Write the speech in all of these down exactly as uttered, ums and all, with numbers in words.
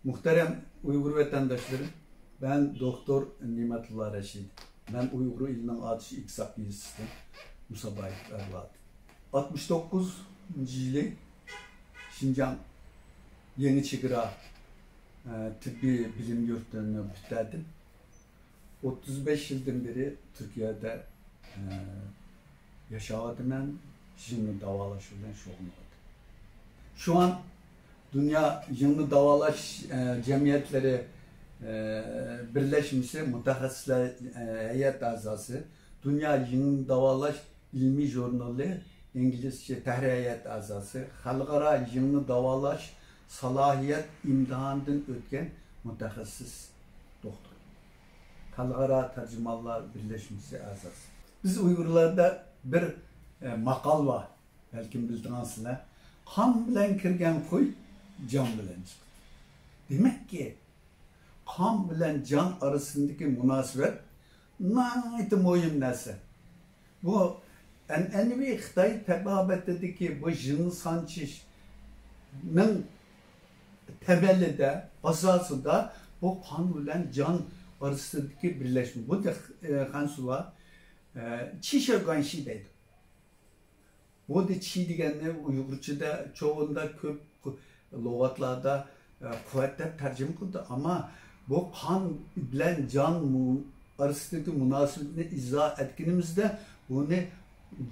Muhterem Uygur vatandaşlarım, ben Doktor Nimetullah Reşit. Ben Uygur ilinin ateşi İksak Yıldız'dan Musabayev evladı. Altmış dokuzuncu yılı Şincan Yeni Çigra e, Tıbbi Bilim Yurtu'nu bitirdim. Otuz beş yıldan beri Türkiye'de e, yaşavatırım. Şimdi davalaş bilen şug'ullanaman. Şu an Dünya Yıngını Davalaş e, Cemiyetleri e, Birleşmesi mütehassıslar e, heyet azası, Dünya Yıngını Davalaş İlmi Jurnalı İngilizce tahrir heyet azası, Halkara Yıngını Davalaş Salahiyet imtihanından ötken mütehassıs doktor, Halkara Tercümanlar Birleşmesi azası. Biz Uygurlarda bir e, makal var. Belki bildiğinsizler. Kan bilen kirgen kuy, can bilen çıkar. Demek ki kan bilen can arasındaki münasebet naytı mühim narsa. Bu ənənəvi Xitay təbabətindəki bu jin sançışnıń təməlində, əsasında bu qan bilən can arasındakı birləşmə. Bu da e, Xansuva e, qi she guan shi deydi. Bu da qi degənni Uyğurçada çoğunda köp lüğətlərdə e, quvvət dep tərcümə qıldı. Amma bu qan bilən can mu- arasındakı münasibətni izah etkenimizdə bunı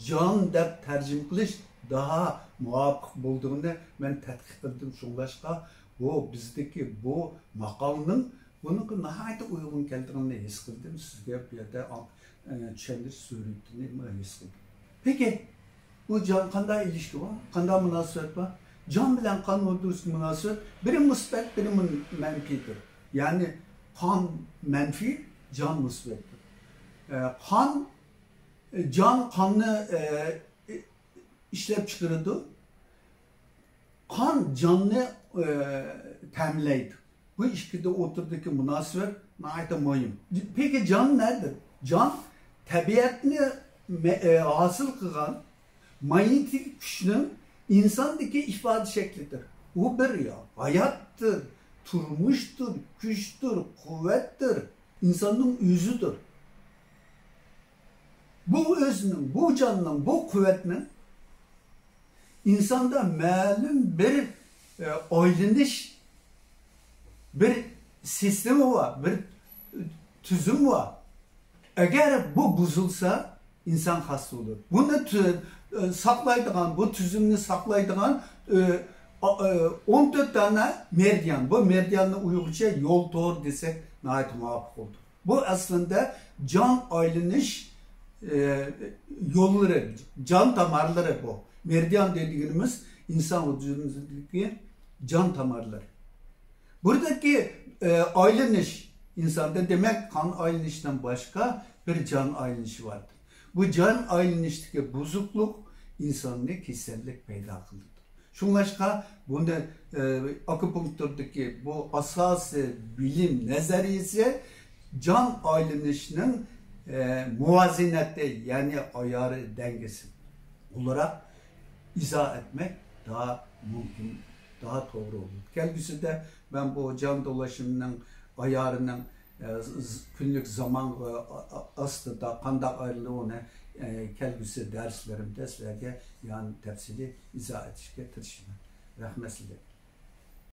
can dep tərcümə qılış daha muvafiq boldıǵını men tədqiq qıldım. Şuńlaşqa bu bizdeki bu maqalnıń bunıńǵa nihoyatda uyğun keldiğini his qıldım. Sizge bu yerde e, tüşendiriş zöruriyetini his qıldım. Peki, bu can qanday ilişki bar? Qanday münasibet bar? Can bilen qan o'rtasında münasibet biri müsbet, biri mün- menfiydir. Yani qan menfiy, can müsbettir. E, qan, e, can qannı e, e, ishlab chiqaradi. Qan jonni e, ta'minlaydi. Bu ikkisi o'rtasidagi munosabat nihoyatda muhim. Peki can nedir? Can tabiatni me- e, hosil qilgan magnetik kuchning insondagi ifoda shaklidir. U bir ya, hayotdir, turmushdir, kuchdir, quvvatdir, insonning o'zidir. Bu o'zining, bu jonning, bu quvvatning insonda ma'lum bir e, aylanish, bir sistema bor, bir tuzum bor. Agar bu buzilsa, inson xasta bo'ladi. Buni tu- e, saqlaydigan, bu tuzumni saqlaydigan e, a- e, o'n to'rt dona meridian. Bu meridianni uyg'urcha yo'l to'r desak, nihoyat muvofiq bo'ldi. Bu aslında can aylanish e, yo'llari, jon tomirlari bu. Meridian deydiganimiz inson vujudidagi jon tomirlari. Buradagi e, aylanish insonda, demak, qon aylanishidan boshqa bir jon aylanishi bordir. Bu jon aylanishdagi buzuqlik insonni kasallik paydo qiladi. Shunglashqa buni e, akupunkturdagi bu asosiy bilim nazariyasi jon aylanishning e, muvozanati, ya'ni ayori dangasi o'laroq izo etmak daha mumkin, daha to'g'ri bo'ladi. Kelgusida men bu jon do'lashimning ayorining e, z- z- kunlik zaman e, a- a- ostida qanday ayrilishini e, kelgusi darslarimda sizlarga yani tafsiliy izo etishga tirishaman. Rahmat sizlarga.